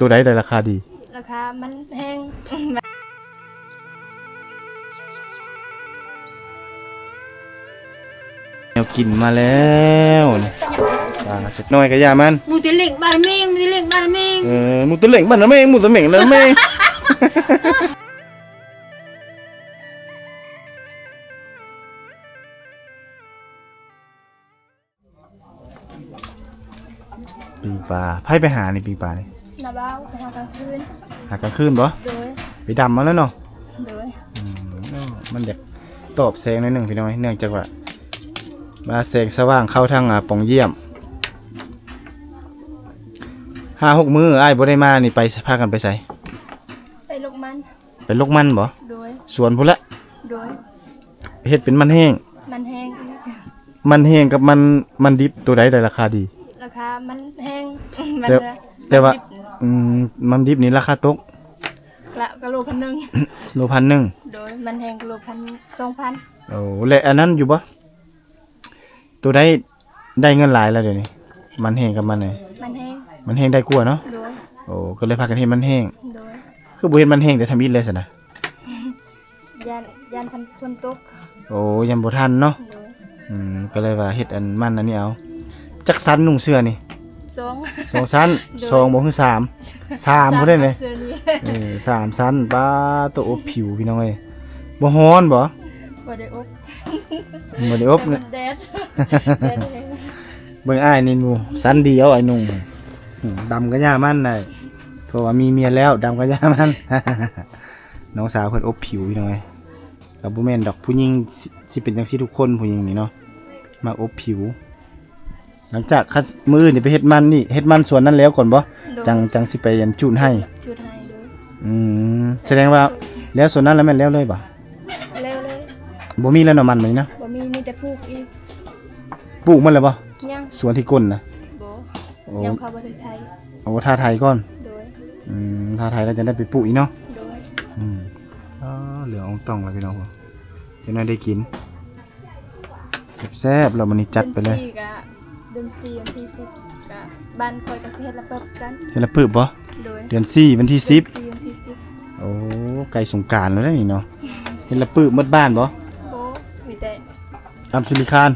ຕົວໃດໄດ້ລາຄາດີ? ລາຄາມັນແຮງ. ແນວກິນມາແລ້ວນີ້ ປາເສັດນ້ອຍກະຢ່າມັນ ໝູຕະເຫຼັງບານແມງ ໝູຕະເຫຼັງບານແມງ ເອີ ໝູຕະເຫຼັງບານແມງ ໝູຕະເຫຼັງບານແມງ. ປີ້ງປາ ໃຜໄປຫານີ້ ປີ້ງປານີ້? ນ້າບ່າວ ໄປຫາກາງຄືນ. ຫາກາງຄືນບໍ່? ໂດຍ. ໄປດຳເອົາແລ້ວເນາະ? ໂດຍ. ອືມ ມັນຢາກຕອບແສງໜ້ອຍໜຶ່ງພີ່ນ້ອງ ເນື່ອງຈາກວ່າ ມາແສງສະຫວ່າງເຂົ້າທາງ ອາ ປ່ອງຢ້ຽມ. ຫ້າຫົກມື້ອ້າຍບໍ່ໄດ້ມານີ້ ໄປ ພາກັນໄປໃສ? ໄປລົກມັນ. ໄປລົກມັນບໍ່? ໂດຍ. ສວນພຸ້ນລະ? ໂດຍ. ເຮັດເປັນມັນແຫ້ງ. ມັນແຫ້ງ. ມັນແຫ້ງກັບມັນ ມັນດິບ ໂຕໃດໄດ້ລາຄາດີ? ລາຄາມັນແຫ້ງ. ແຕ່ ມັນ ແຕ່ວ່າ ມັນດິບ ອືມ ມັນດິບນີ້ລາຄາຕົກ ລະກະໂລພັນໜຶ່ງ. ໂລພັນໜຶ່ງ. ໂດຍ. ມັນແຫ້ງກະໂລພັນ ສອງພັນ. ໂອ້ ແລະ ອັນນັ້ນຢູ່ບໍ່? ໂຕໃດໄດ້ເງິນຫຼາຍລະດຽວນີ້? ມັນແຫ້ງກັບມັນ ມັນແຫ້ງ ມັນແຫ້ງໄດ້ກວ່າເນາະ? ໂດຍ. ໂອ້ ກະເລີຍພາກັນເຮັດມັນແຫ້ງ. ໂດຍ. ຄືບໍ່ເຮັດມັນແຫ້ງແຕ່ທຳອິດເລີຍຊັ້ນນະ? ຢ້ານ ຢ້ານພັນຝົນຕົກ. ໂອ້ ຢ້ານບໍ່ທັນເນາະ? ໂດຍ. ອືມ ກະເລີຍວ່າເຮັດອັນມັນອັນນີ້ເອົາ. ຈັກຊັ້ນນຸ່ງເສື້ອນີ້? ສອງ ສອງຊັ້ນ. ໂດຍ. ສອງບໍ່ ຫຼື ສາມ? ສາມພຸ້ນເດ້ນີ້. ເອີ ສາມຊັ້ນ. ປາໂຕ ອົບຜິວພີ່ນ້ອງເອີຍ. ບໍ່ຮ້ອນບໍ່? ບໍ່ໄດ້ອົບ. ບໍ່ໄດ້ອົບ. ແຕ່ມັນແດດ ແດດແຮງ. ເບິ່ງອ້າຍນີ້ ຊັ້ນດຽວອ້າຍນຸ່ງ. ອືມ ດຳກະຢ່າມັນໄດ໋ ເພາະວ່າມີເມຍແລ້ວ ດຳກະຢ່າມັນ. ນ້ອງສາວເພິ່ນອົບຜິວພີ່ນ້ອງເອີຍ. ກະບໍ່ແມ່ນດອກ ຜູ້ຍິງຊິ ຊິເປັນຈັ່ງຊີ້ທຸກຄົນ ຜູ້ຍິງນີ້ເນາະ ມັກອົບຜິວ. ຫຼັງຈາກ ຄັນ ມື້ອື່ນນີ້ໄປເຮັດມັນນີ້ ເຮັດມັນສວນນັ້ນແລ້ວກ່ອນບໍ່? ໂດຍ. ຈັ່ງ ຈັ່ງຊິໄປອັນຈູດໄຮ່. ຈູດໄຮ່. ໂດຍ. ອືມ ສະແດງວ່າແລ້ວສວນນັ້ນແລ້ວແມ່ນແລ້ວເລີຍບໍ່? ແລ້ວເລີຍ. ບໍ່ມີແລ້ວເນາະ ມັນບາດນີ້ນະ? ບໍ່ມີ ມີແຕ່ປູກອີກ. ປູກໝົດແລ້ວບໍ່? ຍັງ. ສວນທີ່ກົ້ນນະ? ບໍ່. ໂອ້ ຍັງເຂົາບໍ່ໄດ້ໄຖ. ໂອ້ ຖ້າໄຖກ່ອນ. ໂດຍ. ອືມ ຖ້າໄຖແລ້ວຈັ່ງໄດ້ໄປປູກອີກເນາະ? ໂດຍ. ອືມ ອໍ ເຫຼືອອອງຕ່ອງແລ້ວພີ່ນ້ອງ ຈັ່ງໄດ້ໄດ້ກິນ. ແຊບໆ ແລ້ວມື້ນີ້ຈັດໄປເລີຍ. ເດືອນສີ່ກະ ເດືອນສີ່ວັນທີສິບກະ ບ້ານຂ້ອຍກະຊິເຮັດລະປຶບກັນ. ເຮັດລະປຶບບໍ່? ໂດຍ. ເດືອນສີ່ວັນທີສິບ. ເດືອນສີ່ວັນທີສິບ. ໂອ້ ໃກ້ສົງການແລ້ວເດ້ນີ້ເນາະ. ເຮັດລະປຶບໝົດບ້ານບໍ່? ບໍ່ ມີແຕ່ ອຳສິລິຄານ.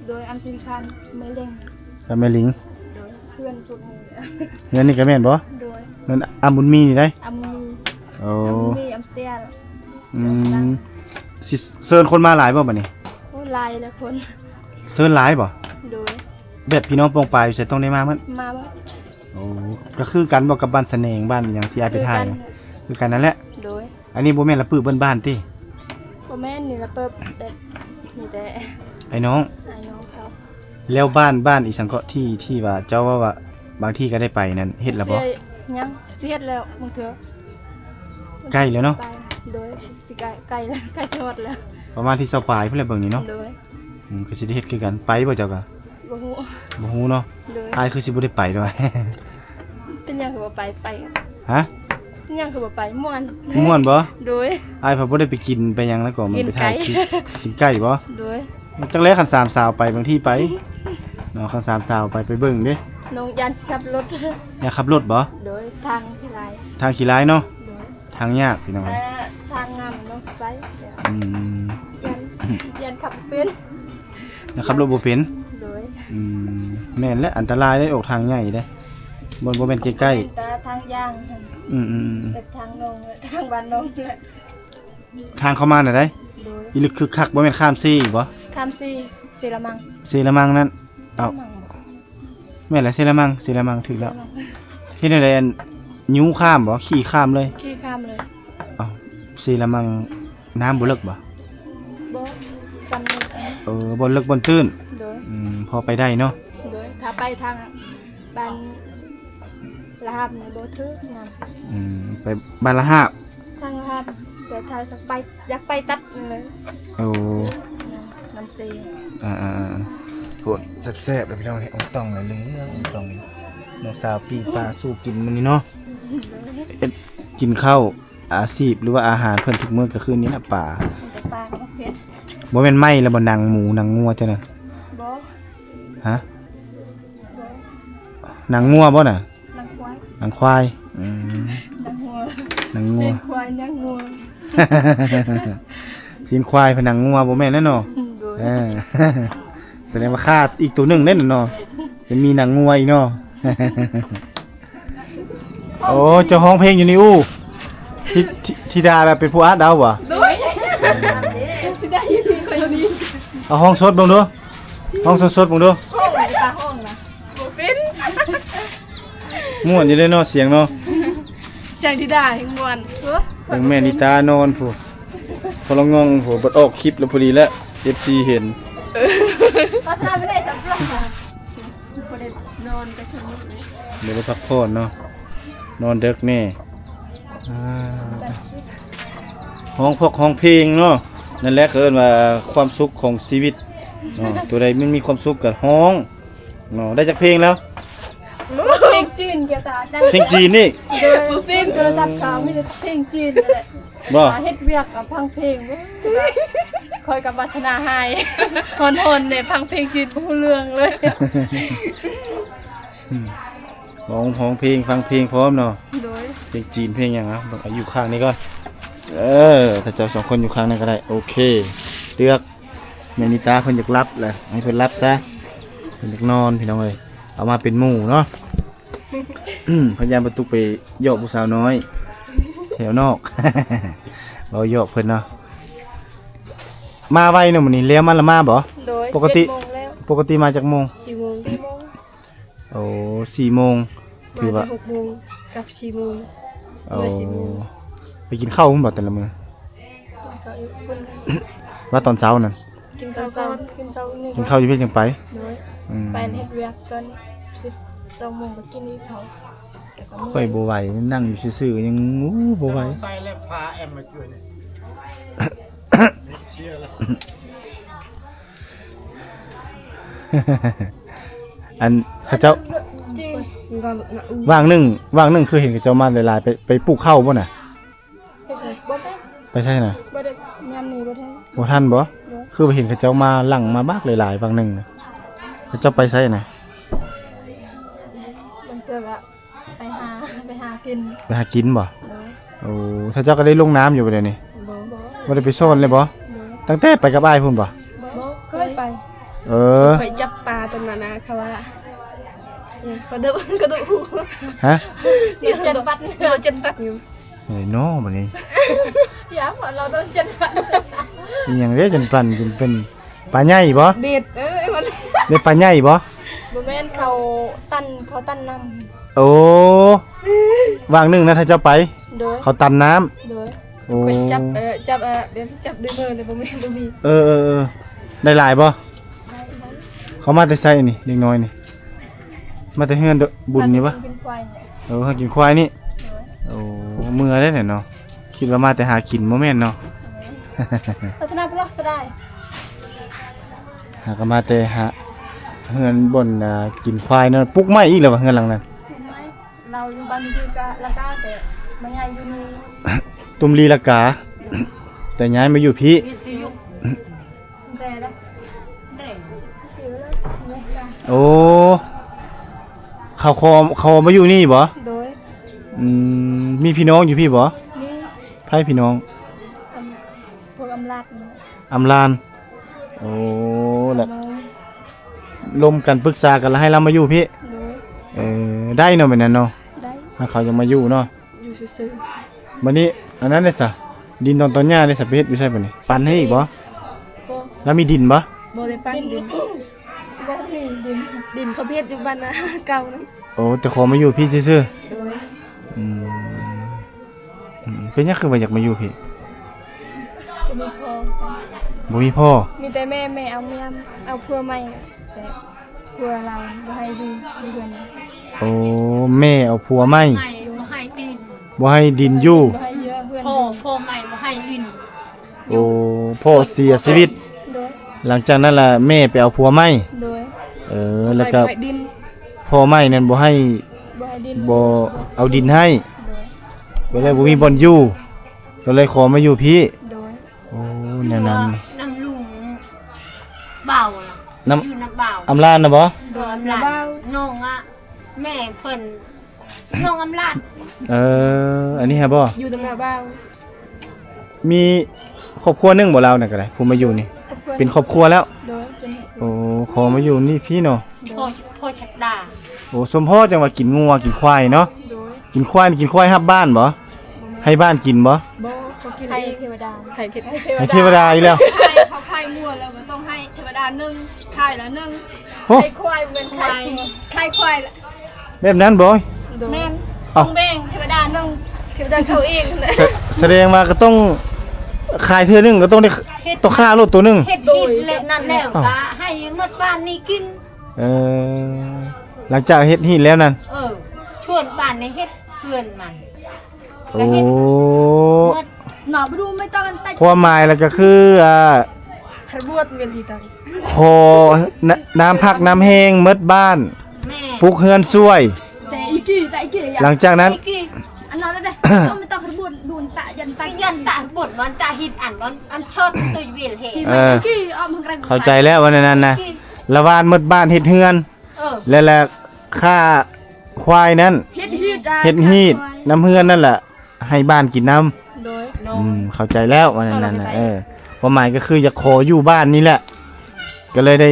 ໂດຍ. ອຳສິລິຄານ ແມ່ເຫຼັງ ກັບແມ່ລິງ. ໂດຍ. ເພື່ອນພວກນີ້ ເຮືອນນີ້ກະແມ່ນບໍ່? ໂດຍ. ເຮືອນອຳບຸນມີນີ້ໄດ໋. ອຳບຸນມີ. ໂອ້ ອຳບຸນມີ ອຳສຽລ. ອືມ ຊິເຊີນຄົນມາຫຼາຍບໍ່ບາດນີ້? ໂອ້ ຫຼາຍແລ້ວຄົນ. ເຊີນຫຼາຍບໍ່? ໂດຍ. ແບບພີ່ນ້ອງປ້ອງປາຍຢູ່ໃສຕ້ອງໄດ້ມາໝົດ? ມາໝົດ. ໂອ້ ກະຄືກັນບໍ່ກັບບ້ານສະແໜງ ບ້ານຫຍັງທີ່ອ້າຍໄປຖ່າຍ? ຄືກັນ. ຄືກັນນັ້ນແຫຼະ. ໂດຍ. ອັນນີ້ບໍ່ແມ່ນລະປຶບເບິ່ນບ້ານຕິ? ບໍ່ແມ່ນ ນີ້ລະປຶບແບບ ມີແຕ່ອ້າຍນ້ອງ ອ້າຍນ້ອງເຂົາ. ແລ້ວບ້ານ ບ້ານອີ່ສັງເກາະ ທີ່ ທີ່ວ່າເຈົ້າເວົ້າວ່າບາງທີກະໄດ້ໄປນັ້ນ ເຮັດລະບໍ່? ຍັງ ຊິເຮັດແລ້ວບາງເທື່ອ. ໃກ້ແລ້ວເນາະ? ໂດຍ. ຊິໃກ້ ໃກ້ແລ້ວ ໃກ້ຊິຮອດແລ້ວ. ປະມານທີຊາວປາຍພຸ້ນແຫຼະເບິ່ງນີ້ເນາະ. ໂດຍ. ອືມ ກະຊິໄດ້ເຮັດຄືກັນ. ໄປບໍ່ເຈົ້າກະ? ບໍ່ຮູ້ ບໍ່ຮູ້ເນາະ. ໂດຍ. ອ້າຍຄືຊິບໍ່ໄດ້ໄປດອກ. ເປັນຫຍັງຄືບໍ່ໄປ? ໄປ. ຮະ? ເປັນຫຍັງຄືບໍ່ໄປ? ມ່ວນ. ມ່ວນບໍ່? ໂດຍ. ອ້າຍພັດບໍ່ໄດ້ໄປກິນໄປຫຍັງແລ້ວກໍມັນໄປຖ່າຍຄລິບ. ກິນໄກ່ບໍ່? ໂດຍ. ຈັກແລ້ວ ຄັນສາມສາວໄປ ບາງທີໄປເນາະ. ຄັນສາມສາວໄປ ໄປເບິ່ງເດ້. ນ້ອງຢ້ານຊິຂັບລົດ. ຢ້ານຂັບລົດບໍ່? ໂດຍ. ທາງຂີ້ຮ້າຍ. ທາງຂີ້ຮ້າຍເນາະ. ໂດຍ. ທາງຍາກພີ່ນ້ອງ. ເອີ ທາງງາມນ້ອງຊິໄປ. ອືມ ຢ້ານ ຢ້ານຂັບບໍ່ເປັນ. ຍັງຂັບລົດບໍ່ເປັນ. ໂດຍ. ອືມ ແມ່ນແຫຼະ ອັນຕະລາຍເດ້ ອອກທາງໃຫຍ່ເດ້ ບໍ່ ບໍ່ແມ່ນໃກ້ໆ. ແມ່ນແຕ່ທາງຢ່າງ. ອືມໆໆ ແບບທາງນ້ອງ ທາງບ້ານນ້ອງ. ທາງເຂົ້າມານະໃດ? ໂດຍ. ອີ່ລຶກຄຶກຄັກ ບໍ່ແມ່ນຂ້າມເຊບໍ່? ຂ້າມເຊ ເຊລະມັງ. ເຊລະມັງນັ້ນ. ເອົ້າ ແມ່ນແຫຼະ ເຊລະມັງ ເຊລະມັງ ຖືກແລ້ວ. ເຮັດແນວໃດ ອັນ ຍູ້ຂ້າມບໍ່? ຂີ່ຂ້າມເລີຍ? ຂີ່ຂ້າມເລີຍ. ເອົ້າ ເຊລະມັງ ນ້ຳບໍ່ເລິກບໍ່? ບໍ່ ສ່ຳນີ້. ເອີ ບໍ່ເລິກບໍ່ຕື້ນ. ໂດຍ. ອືມ ພໍໄປໄດ້ເນາະ. ໂດຍ. ຖ້າໄປທາງບ້ານລະຫັບນີ້ບໍ່ຖືກນ້ຳ. ອືມ ໄປບ້ານລະຫັບ. ທາງລະຫັບ ແຕ່ຖ້າຢາກໄປ ຢາກໄປຕັດນີ້ເລີຍ. ໂອ້ ນ້ຳເຊ. ອ່າໆ ໂພດ ແຊບໆ ເດີພີ່ນ້ອງ. ນີ້ອອງຕອງເລີຍ ເລື່ອງອອງຕອງ ນ້ອງສາວປີ້ງປາສູ່ກິນມື້ນີ້ເນາະ. ເຮັດກິນເຂົ້າ ອາຊີບ ຫຼືວ່າອາຫານເພິ່ນທຸກມື້ກະຄືນີ້ລະ ປາ. ແຕ່ປາກະບໍ່ເຜັດ. ບໍ່ແມ່ນໄໝ້ລະບໍ່ ໜັງໝູໜັງງົວເຈົ້ານະ? ບໍ່. ຮະ? ບໍ່. ໜັງງົວບໍ່ນະ? ໜັງຄວາຍ. ໜັງຄວາຍ. ໜັງງົວ ຊີ້ນຄວາຍໜັງງົວ ຊີ້ນຄວາຍເປັນໜັງງົວ ບໍ່ແມ່ນແນ່ເນາະ? ໂດຍ ເອີ ສະແດງວ່າຂາດອີກໂຕໜຶ່ງເດ້ເນາະ ຈະມີໜັງງົວອີກເນາະ. ໂອ້ ເຈົ້າຮ້ອງເພງຢູ່ນີ້ອູ້ ທິ ທິ ທິດາລະເປັນຜູ້ອັດເອົາບໍ່? ໂດຍ ທິດາຢູ່ນີ້ຂ້ອຍຢູ່ນີ້ ເອົາຮ້ອງສົດເບິ່ງດູ ຮ້ອງສົດໆເບິ່ງດູ ຮ້ອງ ຕາຮ້ອງນະ ບໍ່ເປັນ ມ່ວນຢູ່ເດ້ເນາະ ສຽງເນາະ ສຽງທິດາແຮງມ່ວນ ເບິ່ງແມ່ນິຕານອນພຸ້ນ ພໍລະງ່ອງພຸ້ນ ບັດອອກຄລິບແລ້ວພໍດີແຫຼະ ເອັຟຊີເຫັນ ເອີ ພາສາໄປໄດ້ສຳລັບ ບໍ່ໄດ້ນອນກະເຖິງມື້ນີ້ ບໍ່ໄດ້ພັກຜ່ອນເນາະ ນອນເດິກແດ່ ອ່າ ຮ້ອງພວກຮ້ອງເພງເນາະ ນັ້ນແຫຼະເຂົາເອີ້ນວ່າຄວາມສຸກຂອງຊີວິດເນາະ ຕົວໃດມັນມີຄວາມສຸກກະຮ້ອງເນາະ ໄດ້ຈັກເພງແລ້ວ? ເພງຈີນກະຕາ ເພງຈີນນີ້ ໂດຍ ບໍ່ເປັນ ໂທລະສັບເຂົາມີແຕ່ເພງຈີນນັ້ນແຫຼະ ບໍ່ ເຮັດວຽກກະຟັງເພງ ຂ້ອຍກະວາສະໜາຮ້າຍ ຮ້ອນໆແດ່ ຟັງເພງຈີນບໍ່ຮູ້ເລື່ອງເລີຍ ອືມ ຮ້ອງ ຮ້ອງເພງ ຟັງເພງພ້ອມເນາະ ໂດຍ ເພງຈີນເພງຫຍັງ ເອົາ ເບິ່ງ ເອົາຢູ່ຂ້າງນີ້ກ່ອນ ເອີ ຖ້າເຈົ້າສອງຄົນຢູ່ຂ້າງນັ້ນກະໄດ້ ໂອເຄ ເລືອກ ແມ່ນິຕາເພິ່ນຢາກຫຼັບແຫຼະ ໃຫ້ເພິ່ນຫຼັບຊະ ເພິ່ນຢາກນອນ ພີ່ນ້ອງເອີຍ ເອົາມາເປັນໝູ່ເນາະ ເພິ່ນຢ້ານປະຕຸກໄປຢອກຜູ້ສາວນ້ອຍ ແຖວນອກ ເວົ້າຢອກເພິ່ນເນາະ ມາໄວເນາະມື້ນີ້ ແລ້ວມາລະມາບໍ່? ໂດຍ ປົກກະຕິ ສິບເອັດໂມງແລ້ວ ປົກກະຕິມາຈັກໂມງ? ສີ່ໂມງ ສີ່ໂມງ ໂອ້ ສີ່ໂມງ ຖືວ່າ ມາແຕ່ຫົກໂມງກັບສີ່ໂມງ ໂອ້ ມາສີ່ໂມງ ໄປກິນເຂົ້າພຸ້ນບໍ່ແຕ່ລະມື້? ກິນເຂົ້າຢູ່ພຸ້ນ ວ່າຕອນເຊົ້ານັ້ນ ກິນເຂົ້າກ່ອນ ກິນເຂົ້າ ກິນເຂົ້າຢູ່ພີ້ຈັ່ງໄປ ໂດຍ ອືມ ໄປເຮັດວຽກຕອນສິບສອງໂມງກະກິນອີກເຂົ້າ ຂ້ອຍບໍ່ໄຫວ ນັ່ງຢູ່ຊື່ໆ ຍັງ ໂອ້ ບໍ່ໄຫວ ໃສ່ແລ້ວພາແອມມາຈວຍນີ້ ເຊຍລະ ອັນເຂົາເຈົ້າ ວ່າງໜຶ່ງ ວ່າງໜຶ່ງຄືເຫັນເຂົາເຈົ້າມາຫຼາຍໆ ໄປ ໄປປູກເຂົ້າບໍ່ນະ? ບໍ່ໄດ້ ໄປໃສນະ? ບໍ່ໄດ້ ຍາມນີ້ບໍ່ທັນ ບໍ່ທັນບໍ່? ຄືວ່າເຫັນເຂົາເຈົ້າມາຫຼັ່ງມາບັກຫຼາຍໆ ວ່າງໜຶ່ງນະ ເຂົາເຈົ້າໄປໃສນະ? ບາງເທື່ອກະ ໄປຫາ ໄປຫາກິນ ໄປຫາກິນບໍ່? ໂດຍ ໂອ້ ເຂົາເຈົ້າກະໄດ້ລົງນ້ຳຢູ່ບໍ່ດຽວນີ້? ບໍ່ ບໍ່ໄດ້ໄປຊ່ອນເລີຍບໍ່? ໂດຍ ຕັ້ງແຕ່ໄປກັບອ້າຍພຸ້ນບໍ່? ບໍ່ເຄີຍໄປ ເອີ ຂ້ອຍຈັບປາຕອນນັ້ນນະ ເຂົາວ່າ ກະດູກ ກະດູກ ຮະ? ເຈັນປັດ ເຈັນປັດຢູ່ ເອີຍເນາະ ບາດນີ້ ຢ່າ ເຮົາຕ້ອງຈັນປັນ ອີ່ຫຍັງເດ້ ຈັນປັນ ເປັນ ເປັນປາໃຫຍ່ບໍ່? ເບັດ ເອີຍ ມັນ ເປັນປາໃຫຍ່ບໍ່? ບໍ່ແມ່ນ ເຂົາຕັນ ເຂົາຕັນນ້ຳ ໂອ້ ວ່າງໜຶ່ງນະ ຖ້າເຈົ້າໄປ ໂດຍ ເຂົາຕັນນ້ຳ ໂດຍ ໂອ້ ຂ້ອຍຈັບ ເອີ ຈັບ ເອີ ແບບຈັບດ້ວຍມືເລີຍ ບໍ່ມີ ບໍ່ມີ ເອີ ເອີ ເອີ ໄດ້ຫຼາຍບໍ່? ໄດ້ ໄດ້ ເຂົາມາແຕ່ໃສນີ້ ເດັກນ້ອຍນີ້? ມາແຕ່ເຮືອນບຸນນີ້ປະ? ກິນຄວາຍນີ້ ເອີ ຫາກິນຄວາຍນີ້ ໂດຍ ໂອ້ ເມື່ອຍເດ້ເນາະ ຄິດວ່າມາແຕ່ຫາກິນ ບໍ່ແມ່ນເນາະ ໂດຍ ພັດທະນາໄປລະສະດາຍ ຫາກະມາແຕ່ຫາເຮືອນບ່ອນ ອ່າ ກິນຄວາຍເນາະ ປຸກໃໝ່ອີກແລ້ວຫວາເຮືອນຫຼັງນັ້ນ? ປຸກໃໝ່ ລາວຢູ່ບ້ານຢູ່ພີ້ກະລະກາ ແຕ່ມາຍ້າຍຢູ່ນີ້ ຕຸ້ມລີລະກາ ແຕ່ຍ້າຍມາຢູ່ພີ້ ແຕ່ລະ ໂອ້ ເຂົາຂໍ ເຂົາມາຢູ່ນີ້ບໍ່? ໂດຍ ອືມ ມີພີ່ນ້ອງຢູ່ພີ້ບໍ່? ມີ ໃຜພີ່ນ້ອງ? ອຳ ພວກອຳລາດນີ້ ອຳລານ ໂອ້ ແລ້ວລົມກັນປຶກສາກັນ ແລ້ວໃຫ້ລາວມາຢູ່ພີ້ ໂດຍ ເອີ ໄດ້ເນາະ ແບບນັ້ນເນາະ ໄດ້ ຖ້າເຂົາຢາກມາຢູ່ເນາະ ຢູ່ຊື່ໆ ບາດນີ້ ອັນນັ້ນເດຊະ ດິນດອນຕອນຫຍ້າເດຊະ ໄປເຮັດຢູ່ໃສບາດນີ້ ປັນໃຫ້ອີກບໍ່? ບໍ່ ລາວມີດິນບໍ່? ບໍ່ໄດ້ປັນດິນ ບໍ່ມີດິນ ດິນເຂົາເຮັດຢູ່ບ້ານນາເກົ່ານັ້ນ ໂອ້ ແຕ່ຂໍມາຢູ່ພີ້ຊື່ໆ ໂດຍ ອືມ ອືມ ເປັນຫຍັງຄືວ່າຢາກມາຢູ່ພີ້? ບໍ່ມີພໍ່ ບໍ່ມີພໍ່ ມີແຕ່ແມ່ ແມ່ເອົາເມຍ ເອົາຜົວໃໝ່ ແຕ່ຜົວລາວບໍ່ໃຫ້ຢູ່ ຢູ່ເຮືອນ ໂອ້ ແມ່ເອົາຜົວໃໝ່ ບໍ່ໃຫ້ດິນ ບໍ່ໃຫ້ດິນຢູ່ ບໍ່ໃຫ້ຢູ່ເຮືອນ ພໍ່ ພໍ່ໃໝ່ບໍ່ໃຫ້ດິນ ໂອ້ ພໍ່ເສຍຊີວິດ ໂດຍ ຫຼັງຈາກນັ້ນລະແມ່ໄປເອົາຜົວໃໝ່ ໂດຍ ເອີ ແລ້ວກະ ໃຫ້ ໃຫ້ດິນ ພໍ່ໃໝ່ນັ້ນບໍ່ໃຫ້ ບໍ່ໃຫ້ດິນ ບໍ່ເອົາດິນໃຫ້ ໂດຍ ກະເລີຍບໍ່ມີບ່ອນຢູ່ ກະເລີຍຂໍມາຢູ່ພີ້ ໂດຍ ໂອ້ ແນວນັ້ນ ນຳລຸງບ່າວລະ ນຳ ຢູ່ນຳບ່າວ ອຳລານນະບໍ່? ໂດຍ ອຳລານ ນ້ອງອະ ແມ່ເພິ່ນ ນ້ອງອຳລາດ. ເອີ ອັນນີ້ຫາບໍ່? ຢູ່ນຳນ້າບ່າວ. ມີຄອບຄົວໜຶ່ງບໍ່ລາວນັ້ນກໍໄດ້ ຜູ້ມາຢູ່ນີ້? ເປັນຄອບຄົວແລ້ວ? ໂດຍ. ໂອ້ ຂໍມາຢູ່ນີ້ພີ້ເນາະ. ໂດຍ. ພໍ່ ພໍ່ສັກດາ. ໂອ້ ສົມພໍຈັ່ງວ່າກິນງົວກິນຄວາຍເນາະ. ໂດຍ. ກິນຄວາຍ ກິນຄວາຍຮັບບ້ານບໍ່? ໃຫ້ບ້ານກິນບໍ່? ບໍ່ ເຂົາກິນເອງ. ໃຫ້ເທວະດາ. ໃຫ້ເທວະດາ. ໃຫ້ເທວະດາອີກແລ້ວ. ຂາຍ ເຂົາຂາຍງົວແລ້ວກໍຕ້ອງໃຫ້ເທວະດາໜຶ່ງ ຂາຍລະໜຶ່ງ. ໂອ້ ຂາຍຄວາຍ ແມ່ນຂາຍ ຂາຍຄວາຍລະ ແບບນັ້ນບໍ່? ໂດຍ. ແມ່ນ. ເອົ້າ ຕ້ອງແບ່ງເທວະດາໜຶ່ງ ເທວະດາເຂົາເອງ. ສະ ສະແດງວ່າກໍຕ້ອງຂາຍເທື່ອໜຶ່ງ ກໍຕ້ອງໄດ້ ເຮັດ ຕ້ອງຂ້າໂລດໂຕໜຶ່ງ. ເຮັດ ເຮັດແລ້ວນັ້ນແລ້ວ ເອົ້າ ກໍໃຫ້ໝົດບ້ານນີ້ກິນ. ເອີ ຫຼັງຈາກເຮັດຮີດແລ້ວນັ້ນ. ເອີ ຊວນບ້ານນີ້ເຮັດເຮືອນມັນ. ໂອ້ ຄວາມໝາຍລະກໍຄື ອ່າ ຂະບວນເວນທີ່ຕັ້ງ ຂໍນະ ນ້ຳພັກນ້ຳແຮງໝົດບ້ານ. ແມ່ນ. ປຸກເຮືອນຊ່ວຍ. ແຕ່ອີກ ແຕ່ອີກ ຫຼັງຈາກນັ້ນ ອັນນັ້ນແຫຼະ ຕ້ອງໄປຕາຂະບວນດູນຕະ ຢັນຕະ ຢັນຕະບົດ ວັນຕະຫິດ ອັນ ວັນ ອັນເຊີດຕຸຍເວນເຮ. ເອີ ເຂົ້າໃຈແລ້ວ ວ່າແນວນັ້ນນະ. ລະຫວ່ານໝົດບ້ານເຮັດເຮືອນ. ເອີ ແລະ ລະຂ້າຄວາຍນັ້ນ ເຮັດຮີດ ເຮັດຮີດນຳເຮືອນນັ້ນລະ ໃຫ້ບ້ານກິນນຳ. ໂດຍ. ອືມ ເຂົ້າໃຈແລ້ວ ວ່າແນວນັ້ນນະ. ເອີ ຄວາມໝາຍກໍຄືຢາກຂໍຢູ່ບ້ານນີ້ແຫຼະ ກໍເລີຍໄດ້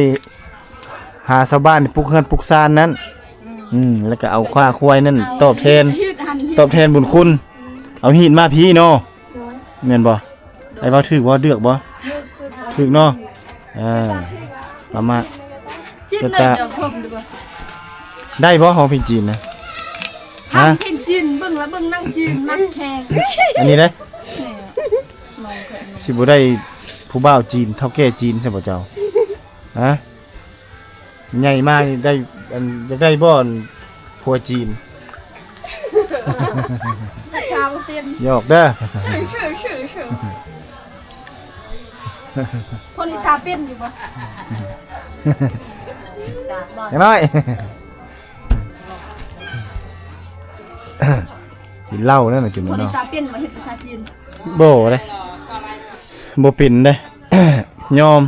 ຫາຊາວບ້ານປຸກເຮືອນປຸກຊານນັ້ນ. ອືມ ແລ້ວກໍເອົາຂ້າຄວາຍນັ້ນຕອບແທນ ຕອບແທນບຸນຄຸນ. ເອົາຮີດມາພີ້ເນາະ. ໂດຍ. ແມ່ນບໍ່? ໄອ້ເວົ້າຖືກບໍ່? ເລືອກບໍ່? ຖືກເນາະ. ເອີ ປະມານ ຈີນ ໄດ້ບໍ່ ຮ້ອງເພງຈີນນະ? ຮະ? ເພງຈີນ ເບິ່ງລະເບິ່ງໜັງຈີນ ມັກແຮງ. ອັນນີ້ເດ້? ຊິບໍ່ໄດ້ຜູ້ບ່າວຈີນ ເຖົ້າແກ່ຈີນຊະບໍ່ເຈົ້າ? ຮະ? ໃຫຍ່ມານີ້ໄດ້ ອັນ ຢາກໄດ້ບໍ່ ອັນ ຜົວຈີນ? ພາສາບໍ່ເປັນ. ຫຍອກເດີ. ພວກນີ້ຖ້າເປັນຢູ່ບໍ່? ຢ່າງນ້ອຍ ກິນເຫຼົ້ານັ້ນນະ ກິນ ພວກນີ້ເນາະ. ຖ້າເປັນບໍ່ເຮັດພາສາຈີນ? ບໍ່ເດ້ ບໍ່ເປັນເດ້. ຍອມ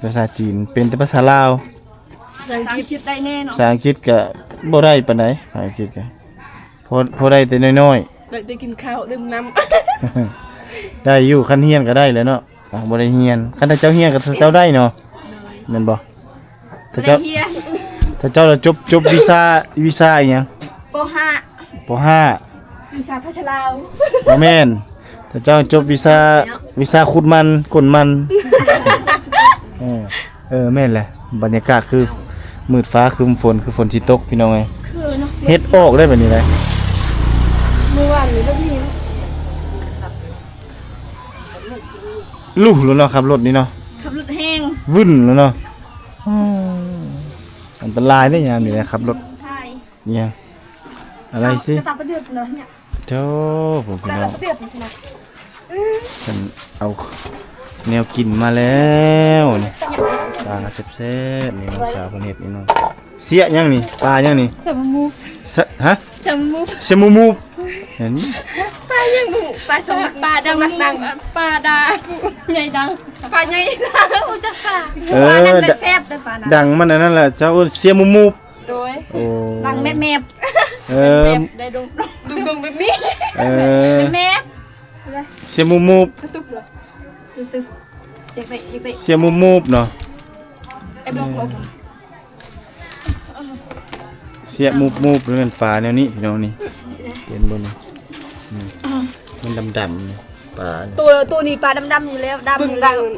ພາສາຈີນ ເປັນແຕ່ພາສາລາວ. ພາສາອັງກິດໄດ້ແນ່ເນາະ. ພາສາອັງກິດກະບໍ່ໄດ້ປານໃດ ພາສາອັງກິດກະ ພໍ ພໍໄດ້ແຕ່ນ້ອຍໆ. ໄດ້ແຕ່ກິນເຂົ້າດື່ມນ້ຳ. ໄດ້ຢູ່ ຄັນຮຽນກະໄດ້ແຫຼະເນາະ. ອ່າ ບໍ່ໄດ້ຮຽນ ຄັນເຈົ້າຮຽນກະເຈົ້າໄດ້ເນາະ. ໂດຍ. ແມ່ນບໍ່? ຖ້າເຈົ້າ ບໍ່ໄດ້ຮຽນ ຖ້າເຈົ້າລະຈົບ ຈົບວິຊາ ວິຊາອີ່ຫຍັງ? ປໍຫ້າ ປໍຫ້າ ວິຊາພາສາລາວ. ບໍ່ແມ່ນ ຖ້າເຈົ້າຈົບວິຊາ ວິຊາຂຸດມັນ ກົ້ນມັນ. ເອີ ເອີ ແມ່ນແຫຼະ ບັນຍາກາດຄືມືດຟ້າຄຶ້ມຝົນ ຄືຝົນຊິຕົກ ພີ່ນ້ອງເອີຍ. ເຮັດອອກໄດ້ບາດນີ້ໄດ໋. ມື້ວານນີ້ລົດນີ້ ລຸ້ນແລ້ວເນາະ ຂັບລົດນີ້ເນາະ. ຂັບລົດແຮງ ວຶ້ນແລ້ວເນາະ. ອືມ ອັນຕະລາຍເດ້ຍາມນີ້ນະ ຂັບລົດ. ອີ່ຫຍັງ ອະໄລຊິ? ໂທ້ ພວກພີ່ນ້ອງ ເພິ່ນເອົາແນວກິນມາແລ້ວນີ້ ປາແຊບໆ ນີ້ນ້ອງສາວເພິ່ນເຮັດນີ້ເນາະ. ເສຍຫຍັງນີ້? ປາຫຍັງນີ້? ສະມະໝູ. ສະ ຮະ? ສະມະໝູ. ສະມະໝູ. ເຫັນ ປາຫຍັງໝູ? ປາສະໝັກ ປາດັງ ປາດາ ໃຫຍ່ດັງ ປາໃຫຍ່ ຮູ້ຈັກປາ? ເອີ ປານັ້ນແຊບເດີ ປານັ້ນ ດັງມັນອັນນັ້ນແຫຼະ ເຈົ້າເອີ້ນເສຍໝູ. ໂດຍ. ໂອ້ ດັງແມບໆ. ເອີ ແບບໄດ້ດົງ ດົງໆແບບນີ້. ເອີ ແມບ ເສຍໝູ. ກະຕຸກເລີຍ ຕຶກໆ ຢາກໄດ້ ຢາກໄດ້ ເສຍໝູເນາະ. ໄອ້ບລັອກ ເສຍໝູ ໝູ ແມ່ນປາແນວນີ້ພີ່ນ້ອງນີ້. ເຫັນບໍ່ນີ້? ອືມ ມັນດຳໆນີ້ ປານີ້. ໂຕ ໂຕນີ້ປາດຳໆຢູ່ແລ້ວ ດຳຢູ່ແລ້ວ. ອືມ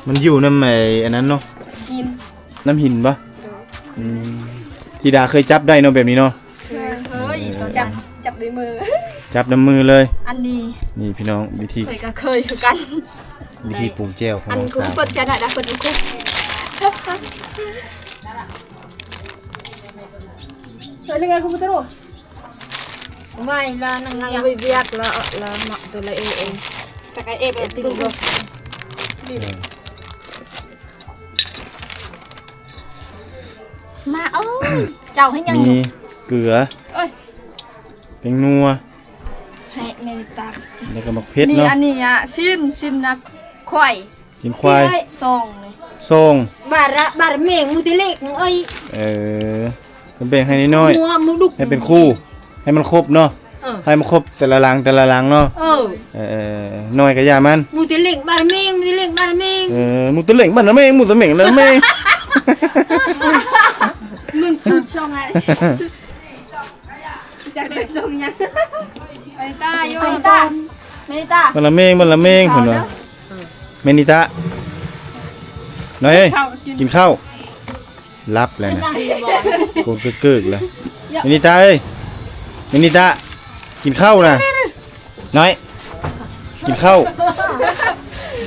ມັນຢູ່ນຳໄອ້ອັນນັ້ນເນາະ ຫີນ ນຳຫີນບໍ່? ໂດຍ. ອືມ ທິດາເຄີຍຈັບໄດ້ເນາະແບບນີ້ເນາະ. ເຄີຍ ເຄີຍ ເອີ ຈັບ ຈັບດ້ວຍມື ຈັບນຳມືເລີຍ. ອັນນີ້ ນີ້ພີ່ນ້ອງ ວິທີ ເຄີຍ ກະເຄີຍຄືກັນ ວິທີປຸງແຈ່ວຂອງ ອັນ ນ້ອງສາວ ເປີດແຊນໄດ້ ເປີດ ເຄີຍ ເຄີຍ ເລີຍ ກູຕະໂຣ ໄວ້ລະ ນັ່ງ ນັ່ງວຽກລະ ລະເນາະ ໂຕລະເອເອ ຈັກໄອເອບ ຕິງ ມາ ໂອ້ຍ ເຈົ້າເຮັດຫຍັງຢູ່? ມີເກືອ ເອີຍ ແປ້ງນົວ ໃຫ້ໃນຕາ ແລ້ວກໍໝາກເຜັດເນາະ. ອັນນີ້ ອັນນີ້ ຊີ້ນ ຊີ້ນນະ ຄວາຍ ຊີ້ນຄວາຍ ສອງນີ້ ສອງ ບາດ ບາດແມງ ໝູຕິເລັກ ເອີຍ. ເອີ ແບ່ງໃຫ້ນ້ອຍໆ ຫົວໝູດຸກ ໃຫ້ເປັນຄູ່ ໃຫ້ມັນຄົບເນາະ ເອີ ໃຫ້ມັນຄົບແຕ່ລະຫຼັງ ແຕ່ລະຫຼັງເນາະ ເອີ ເອີ ນ້ອຍກໍຢ່າມັນ ໝູແຕ່ເລັກບ້ານແມງ ໝູແຕ່ເລັກບ້ານແມງ ເອີ ໝູແຕ່ເລັກບ້ານແມງ ໝູແຕ່ເມັງແລ້ວແມງ ມຶງຄືຊ່ອງໄອ້ ຈັກໄດ້ຊ່ອງຫຍັງ ໄອ້ຕາຢູ່ ໄອ້ຕາ ແມ່ຕາ ບ້ານລະເມັງ ບ້ານລະເມັງ ເພິ່ນວ່າ ເອີ ແມ່ນິຕາ ນ້ອຍເອີຍ ກິນເຂົ້າ ກິນເຂົ້າ ຫຼັບແລ້ວນະ ໂກນເກີກໆແລ້ວ ແມ່ນິຕາເອີຍ ແມ່ນິຕາ ກິນເຂົ້ານະ ນ້ອຍ ກິນເຂົ້າ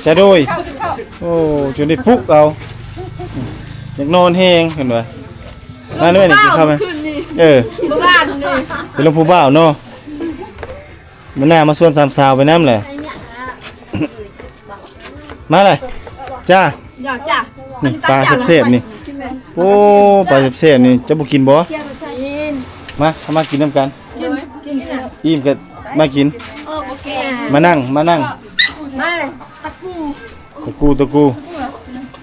ຈະໂດຍ ໂອ້ ຈົນໄດ້ປຸກເອົາ ຢາກນອນແຮງ ເຫັນບໍ່ ມາແມ່ນີ້ ກິນເຂົ້າມາ ເອີ ເມື່ອວານນີ້ ເປັນເລື່ອງຜູ້ບ່າວເນາະ ມື້ໜ້າມາຊວນສາມສາວໄປນຳແຫຼະ ມາເລີຍ ຈ້າ ຢາກຈ້າ ນີ້ປາແຊບໆນີ້ ໂອ້ ປາແຊບໆນີ້ ເຈົ້າບໍ່ກິນບໍ່ ກິນ ມາ ເຂົ້າມາກິນນຳກັນ ກິນ ກິນ ອີ່ມກໍມາກິນ ເອີ ບໍ່ກິນ ມານັ່ງ ມານັ່ງ ມາ ຕະກູ ຕະກູ ຕະກູ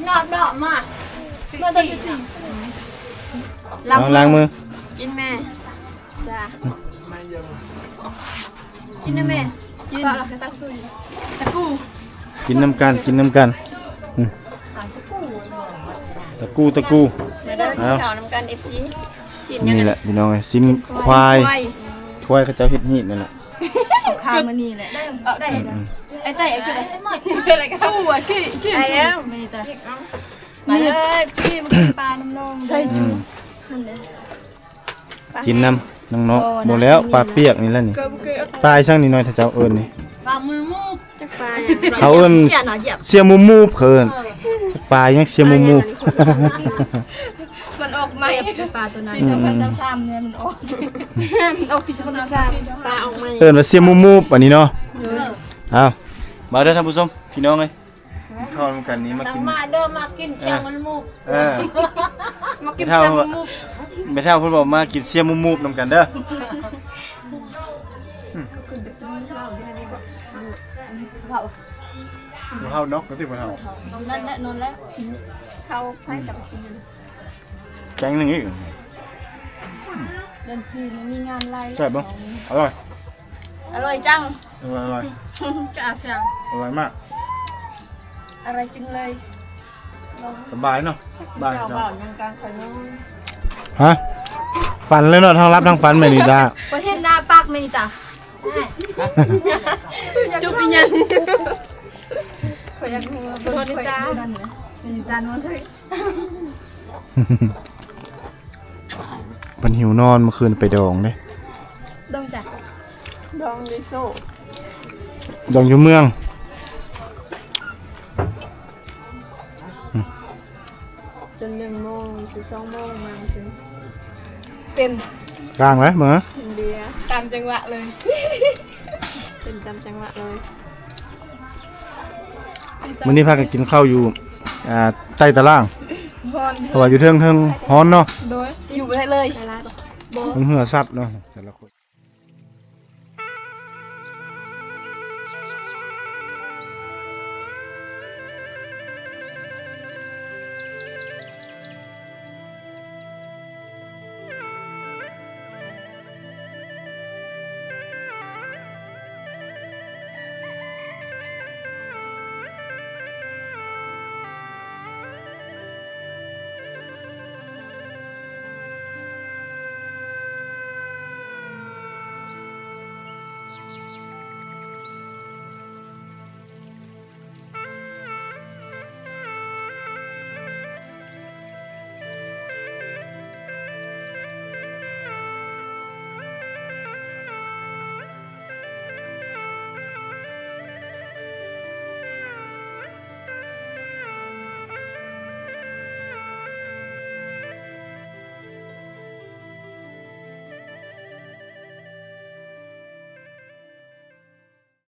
ນອດເນາະ ມາ ມາ ເອົາ ລ້າງມື ກິນແມ່ ຈ້າ ກິນນະແມ່ ກິນ ຕະກູ ຕະກູ ກິນນຳກັນ ກິນນຳກັນ ອືມ ຕະກູ ຕະກູ ມາເດີ ເອົາ ກິນເຂົ້ານຳກັນ ເອັຟຊີ ຊີ້ນຫຍັງ ນີ້ແຫຼະພີ່ນ້ອງເອີຍ ຊີ້ນຄວາຍ ຄວາຍ ຄວາຍເຂົາເຈົ້າເຮັດຮີດນັ້ນແຫຼະ ເອົາຄາມານີ້ແຫຼະ ໄດ້ ໄດ້ ອືມ ໄອ້ໄຕ້ ໄອ້ເກີດ ໄດ້ແລ້ວ ໄດ້ແລ້ວ ມາເດີ ເອັຟຊີ ມາກິນປານຳນ້ອງ ໃສ່ ອືມ ກິນນຳນ້ອງໆ ບໍ່ແລ້ວ ປາປຽກນີ້ແຫຼະນີ້ ປາອີ່ສັງນີ້ ນ້ອຍ ຖ້າເຈົ້າເອີ້ນນີ້ ປາມູມູບ ຈັກປາຫຍັງ ເຂົາເອີ້ນ ເສຍໝູມູບ ເຂົາເອີ້ນ ປາຫຍັງ ເສຍໝູມູບ ມັນອອກໃໝ່ ປາໂຕນັ້ນ ປີສອງພັນຊາວສາມນີ້ມັນອອກ ມັນອອກປີສອງພັນຊາວສາມ ປາອອກໃໝ່ ເອີ້ນວ່າເສຍໝູມູບ ອັນນີ້ເນາະ ເອີ ເອົາ ມາເດີທ່ານຜູ້ຊົມ ພີ່ນ້ອງເອີຍ ກິນເຂົ້ານຳກັນນີ້ ມາກິນ ມາເດີ ມາກິນ ເອີ ເສຍໝູມູບ ເອີ ມາກິນ ເສຍໝູມູບ ແມ່ເຖົ້າເພິ່ນບອກ ມາກິນເສຍໝູມູບນຳກັນເດີ ອືມ ເຖົ້າ ເຖົ້າເນາະ ກໍຖືວ່າເຖົ້າ ນອນແລ້ວ ນອນແລ້ວ ເຂົ້າໄປກັບກິນ ແກງໜຶ່ງອີກ ເດືອນສີ່ມັນມີງານຫຼາຍ ແຊບບໍ່? ອະລ່ອຍ ອະລ່ອຍຈັງ ອະລ່ອຍ ອະລ່ອຍ ຈະອາດຈັ່ງ ອະລ່ອຍມາກ ອະລ່ອຍຈັງເລີຍ ສະບາຍເນາະ ສະບາຍ ເຈົ້າ ເຈົ້າ ເວົ້າຫຍັງກາງຂ້ອຍນອນ ຮະ ຝັນເລີຍເນາະ ທັງຫຼັບທັງຝັນແມ່ນິຕາ ຂ້ອຍເຫັນໜ້າປາກແມ່ນິຕາ ຈົບອີຫຍັງ ຂ້ອຍຢາກຮູ້ວ່າເບິ່ງ ແມ່ນິຕາ ແມ່ນິຕານອນເລີຍ ເພິ່ນຫິວນອນ ເມື່ອຄືນໄປດອງເດ້ ດອງໃສ? ດອງຢູ່ໂຊ ດອງຢູ່ເມືອງ ອືມ ຈົນໜຶ່ງໂມງ ສິບສອງໂມງມາເປັນ ເປັນ ກາງແລ້ວເບິ່ງ ເປັນເບຍ ຕາມຈັງຫວະເລີຍ ເປັນຕາມຈັງຫວະເລີຍ. ມື້ນີ້ພາກັນກິນເຂົ້າຢູ່ ອ່າ ໃຕ້ຕາລ່າງ ຮ້ອນ ເພາະວ່າຢູ່ເທິງ ເທິງຮ້ອນເນາະ ໂດຍ ຢູ່ບໍ່ໄດ້ເລີຍ ມັນເຫື່ອສັດເນາະ ແຕ່ລະຄົນ.